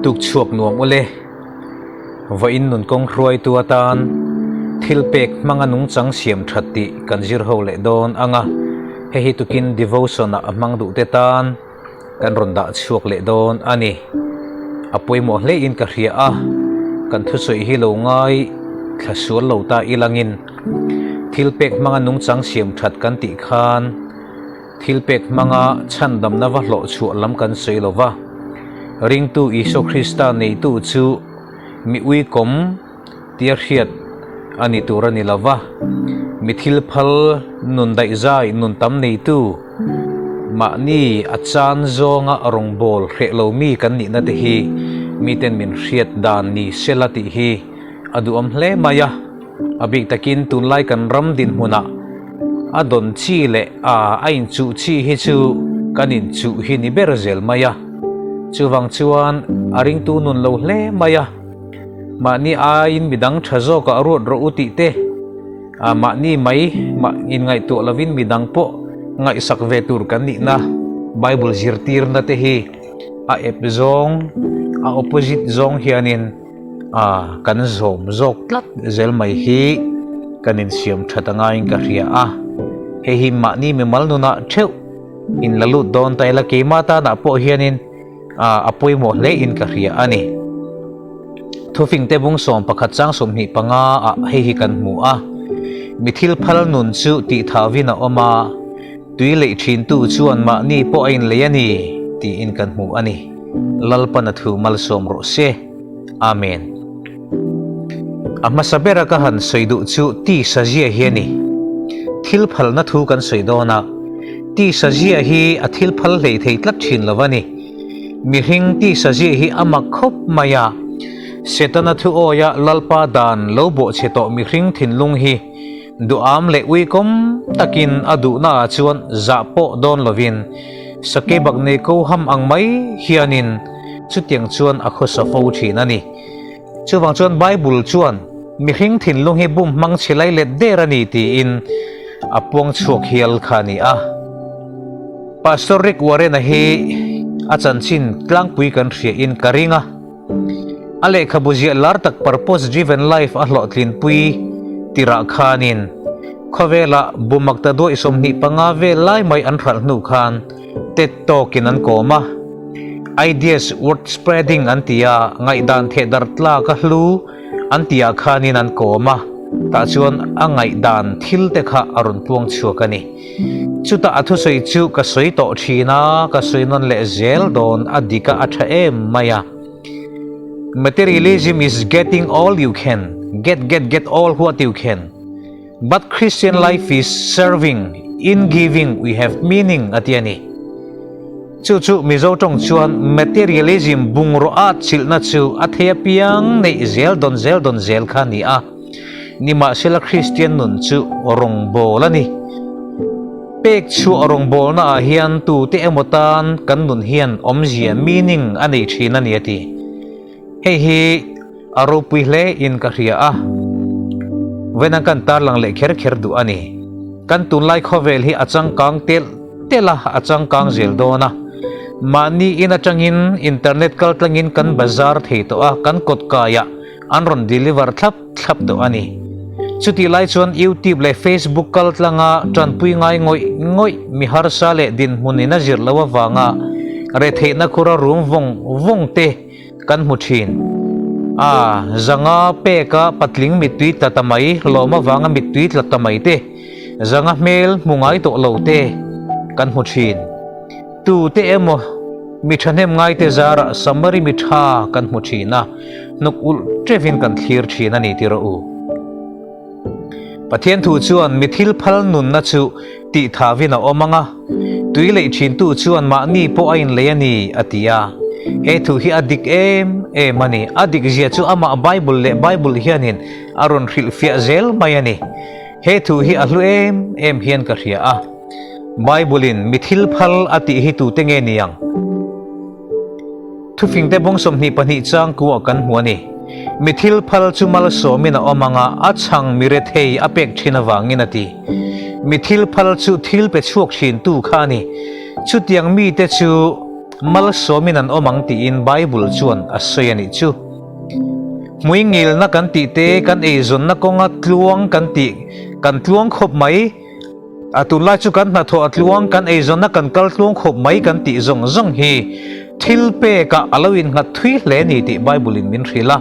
Tukchhuak nuam ule. Vawiin nun kawng hruaitu atan thil pek hmanga nungchang siam that tih kan zir ho leh dawn ang a, hei hi tukin devotion ah a hmang duh te tan kan rawn dah chhuak leh dawn a ni. A pawimawh hle in ka hria a, kan thusawi hi lo ngai thla sual lo ta ilangin thil pek hmanga nungchang siam that kan tih khan Thil pek hmanga chhandamna va hlawh chhuah lam kan sawi lo va, ringtu Isua Krista neitu chu mi uikawm tia hriat a ni tur a ni lo va, mi thil phal nun daihzai nun tam neitu mahni a chan zawnga rawngbâwl hreh lo mi kan nihna te hi miten min hriat dan ni sela tih hi a duhawm hle mai a. A bik takin tunlai kan ram dinhmunah a dawn chi leh a a inchuh chi hi chu kan inchuh hi ni ber zel mai a. Chuvang chuan a ringtu nun lo hle mai a. Mahni aiin midang tha zawkah ruat rawh u tih te, a mahni mai mah inngaihtuah lovin midang pawh ngaihsak ve tur kan nihna Bible zirtirna te hi a ep zawng, a opposite zawng hianin A, kan zawm zawk tlat zel mai hi kan insiam that a ngaiin ka hria a, hei hi mahni mimal nunah theuh in la lut dawn ta ila keimah tanah pawh hianin a a pawimawh hle in ka hria a ni. Thufingte bung 11 chang 25 ah hei hi kan hmu a, Mi thil phal nun chu tih thavin a awm a, tui leih thintu chuan mahni pawh a inlei a ni tiin kan hmu a ni. Lalpan a thu malsawm rawh se. Amen. A hmasa bera ka han sawi duh chu tisa zia hi a ni. Thil phalna thu kan sawi dawn a, tisa zia hi a thil phal hlei thei tlat thin lo a ni. Mihring tisa zia hi a mak khawp mai a, Setana thu awia Lalpa dan lo bawhchhe tawh mihring thinlung hi duham leh uikawm takin a duhna ah chuan zah pawh dawn lovin sakei bak nei ko ham ang mai hianin chutiang chuan a khawsa fo thin a ni. Chuvang chuan Bible chuan mihring thinlung hi bum hmang chhe lai let der a ni tiin a puang chhuak hial kha a ni a. Pastor Rick Warren-a hi a chanchin tlangpui kan hria in ka ring a. A lehkhabu ziah lar tak Purpose Driven Life a hlawhtlinpui tirah khanin khawvela bumak ta duaih 25 vel lai mai an hralh hnu khan TED Talk-in an kawm a. Ideas worth spreading an ti a, ngaihdan thehdar tlak a hlu an tihah khanin an kawm a, tah chuan a ngaihdan thil te kha a rawn puang chhuak a ni. Chutah a thusawi chu ka sawi tawh thin a, ka sawi nawn leh zel dawn, a dik a, a tha em mai a. Materialism is getting all you can, get get get all what you can. But Christian life is serving, in giving we have meaning a ti a ni. Chu chu Mizo tawng chuan materialism bungraw at chilhna chu a thei apiang neih zel dawn zel dawn zel kha a ni a. Nimahsela Kristian nun chu rawngbâwl a ni. Pêk chhuah rawngbâwlnaah hian tute emaw tân kan nun hian awmzia, meaning, a nei ṭhîn a ni a ti. Hei hi a ropui hle in ka hria a, vawiin kan tarlang leh kher kher duh a ni. Kan tunlai khawvel hi a changkang telh telh a, a changkang zel dawn a. Mahni in aṭangin internet kaltlangin kan bazar thei tawh a, kan kawtkaiah an rawn deliver thlap thlap tawh a ni. Chutih lai chuan YouTube leh Facebook kal tlanga tanpui ngai ngawih ngawih mi harsa leh dinhmun in a zir loh avanga retheihna khura rum vawng vawng te kan hmu thin. A zanga peka patling mittui tla ta mai, lawm avanga mittui tla ta mai te, zanga hmel hmu ngai tawh lo te kan hmu thin. Tu te emaw mi thahnem ngai te zarah Samari mi tha kan hmu thin a, hnuk ulh tevin kan thlir thin a ni ti rawh u. Pathian thu chuan mi thil phal nunna chu tih thavin a awm ang a, tui leih thintu chuan mahni pawh a inlei a ni a ti a. He thu hi a dik em em a ni. A dik zia chu amah Bible leh Bible hianin a rawn hrilhfiah zel mai a ni. He thu hi a hlu em em hian ka hria a. Bible-in mi thil phal a tih hi tute nge ni ang? Thufingte bawng 22 chang kuah kan hmu a ni. Mi thil phal chu malsawmin a awm ang a, a chhang mi rethei a pek thin avangin a ti. Mi thil phal chu thil pe chhuak thintu kha a ni. Chutiang mite chu. malsawmin an awm ang tiin Bible chuan a sawi a nih chu. Hmuingilna kan tih te, kan eizawnna kawnga tluang kan tih, kan tluang khawp mai. A tunlai chu kan hnathawh a tluang, kan eizawnna kan kal tluang khawp mai kan tih zawng zawng hi thil pekah a lo innghat thui hle ni tih Bible in min hrilh a.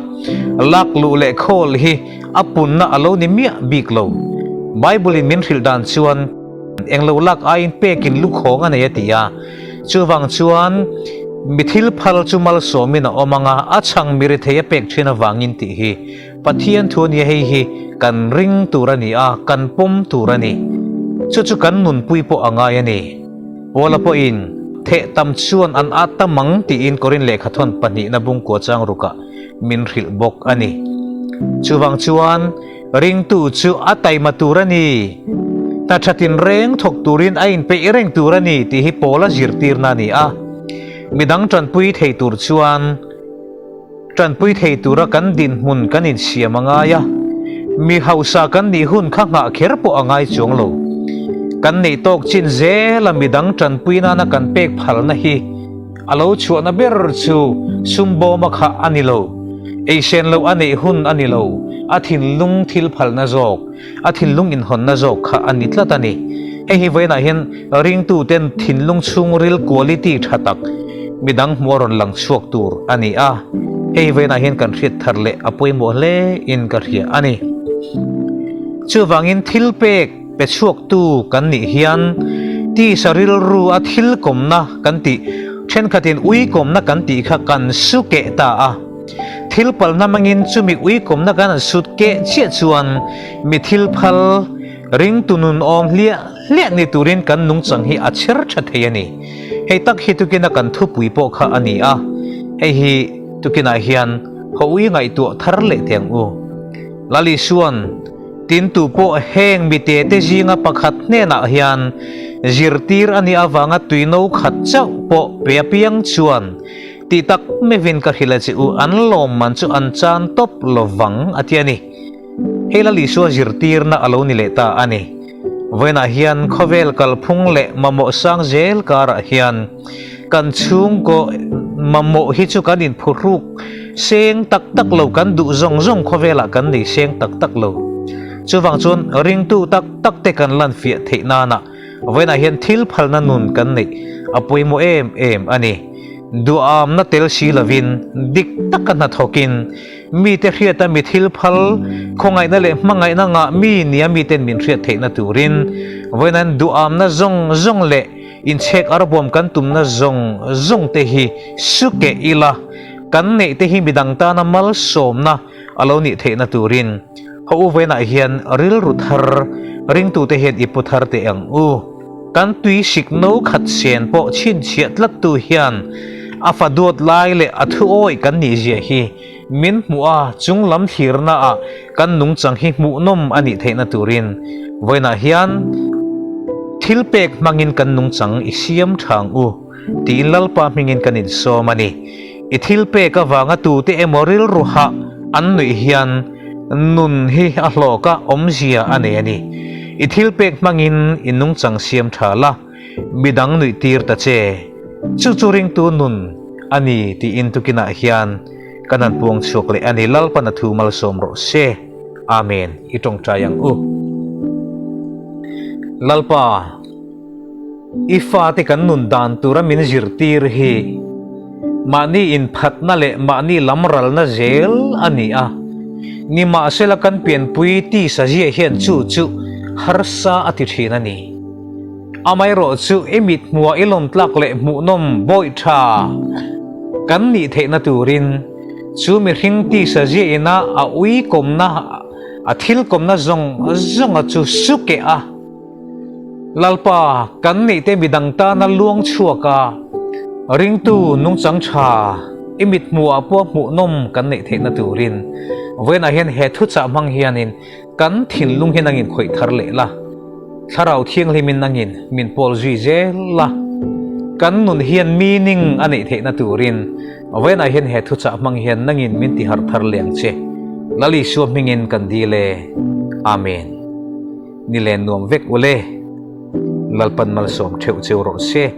Lak luh leh khawl hi a punna a lo ni miah bik lo. Bible in min hrilh dan chuan englo lak aiin pekin lukhawng a nei a ti a. Chuvang chuan mi thil phal chu malsawmin a awm ang a, a chhang mi rethei a pek thin avangin tih hi Pathian thu a nia hei hi kan ring tur a ni a, kan pawm tur a ni. Chu chu kan nunpui pawh a ngai a ni. Paula pawhin theh tam chuan an at tam ang tiin Korin lehkhathawn pahnihna bungkua chang rukah min hrilh bawk a ni. Chuvang chuan ringtu chu a taima tur a ni, hna tha tinreng thawk turin a inpeih reng tur a ni tih hi Paula zirtirna a ni a. Midang tanpui thei tur chuan Tanpui thei tura kan dinhmun kan insiam a ngai a, mi hausa kan nih hun kha nghah kher pawh a ngai chuang lo. Kan neih tawk chin zela midang tanpui nana kan pek phalna hi a lo chhuahna ber chu sumbawma kha a ni lo, eisen loh a neih hun a ni lo, a thinlung thil phalna zawk, a thinlung inhawnna zawk kha a ni tlat a ni. Hei hi vawiinah hian ringtuten thinlung chhungril quality tha tak midang hmuh a rawn lang chhuak tur a ni a, hei hi vawiinah hian kan hriat thar leh a pawimawh hle in ka hria a ni. Chuvangin thil pek pe chhuaktu kan nih hian tisa rilru a thil kawmna kan tih thenkhatin ui kawmna kan tih kha kan su keh ta a. Thil palna hmangin chumi uikawmna kan han sut keh chiah chuan mi thil phal ringtu nun awm hliah hliah ni turin kan nungchang hi a chher tha thei a ni. Hei tak hi tukina kan thupui pawh kha a ni a, hei hi tukinah hian haw ui ngaihtuah thar leh teh ang u. Lal Isuan tintu pawh heng mite te zinga pakhat hnenah hian zirtir a nih avanga tuino khat chauh pawh pe apiang chuan Tih tak meuhin ka hrilh a che u, an lawmman chu an chan tawp lovang, a ti a ni. Hei Lal Isua zirtirna a lo ni leh ta a ni. Vawiinah hian khawvel kalphung leh mamawh sang zel karah hian kan chhungkaw mamawh hi chu kan inphuhruk seng tak tak lo, kan duh zawng zawng khawvelah kan nei seng tak tak lo. Chuvang chuan ringtu tak tak te kan lan fiah theih nana Vawiinah hian thil phalna nun kan neih a pawimawh em em a ni. Duhamna tel si lovin, dik taka hnathawkin, mite hriata mi thil phal, khawngaihna leh hmangaihna ngah mi nia miten min hriat theihna turin, vawiinah duhamna zawng zawng leh inchhek arbawm kan tumna zawng zawng te hi su keh ila, kan neih te hi midang tana malsawmna a lo nih theihna turin haw u vawiinah hian rilru thar ringtute hian i pu thar teh ang u. Kan tui sik no khat sen pawh chhinchhiah tlattu hian a fa duat lai leh a thu awih kan nih zia hi min hmuh a, chung lam thlirna ah kan nungchang hi hmuhnawm a nih theihna turin vawiinah hian thil pek hmangin kan nungchang i siam tha ang u tiin Lalpa hmingin kan insawm a ni. I thil pek avanga tute emaw rilru hah an nuih hian nun hi a hlawk a, awmzia a nei a ni. I thil pek hmangin i nungchang siam tha la, midang nuih tir ta che. Chu chu ringtu nun a ni tiin tukinah hian kan han puang chhuak leh a ni. Lalpan a thu malsawm rawh se. Amen. I tawngtai ang u. Lalpa. I fate kan nun dan tura min zirtir hi mahni inphatna leh mahni lamralna zel a ni a, nimahsela kan pianpui tisa ziah hian chu chu harsa a ti thin a ni. Amaherawh chu i mithmuha i lawmtlak leh hmuhnawm bawih tha kan nih theihna turin chu mihring tisa ziah ina a uikawmna, a thilkawmna zawng zawnga chu sukeh a, Lalpa, kan neihte midang tana luang chhuak a, ringtu nungchang tha i mithmuhah pawh hmuhnawm kan neih theihna turin vawiinah hian he thuchah hmang hianin kan thinlung hi nangin khawih thar leh la, Thlarau Thianghlimin nangin min pawl zui zel la, kan nun hian meaning a neih theihna turin vawiinah hian he thuchah hmang hian nangin min tiharh thar leh ang che. Lal Isua hmingin kan dil e. Amen. Ni len nuam vek ule. Lalpan malsawm theuh cheu rawh se.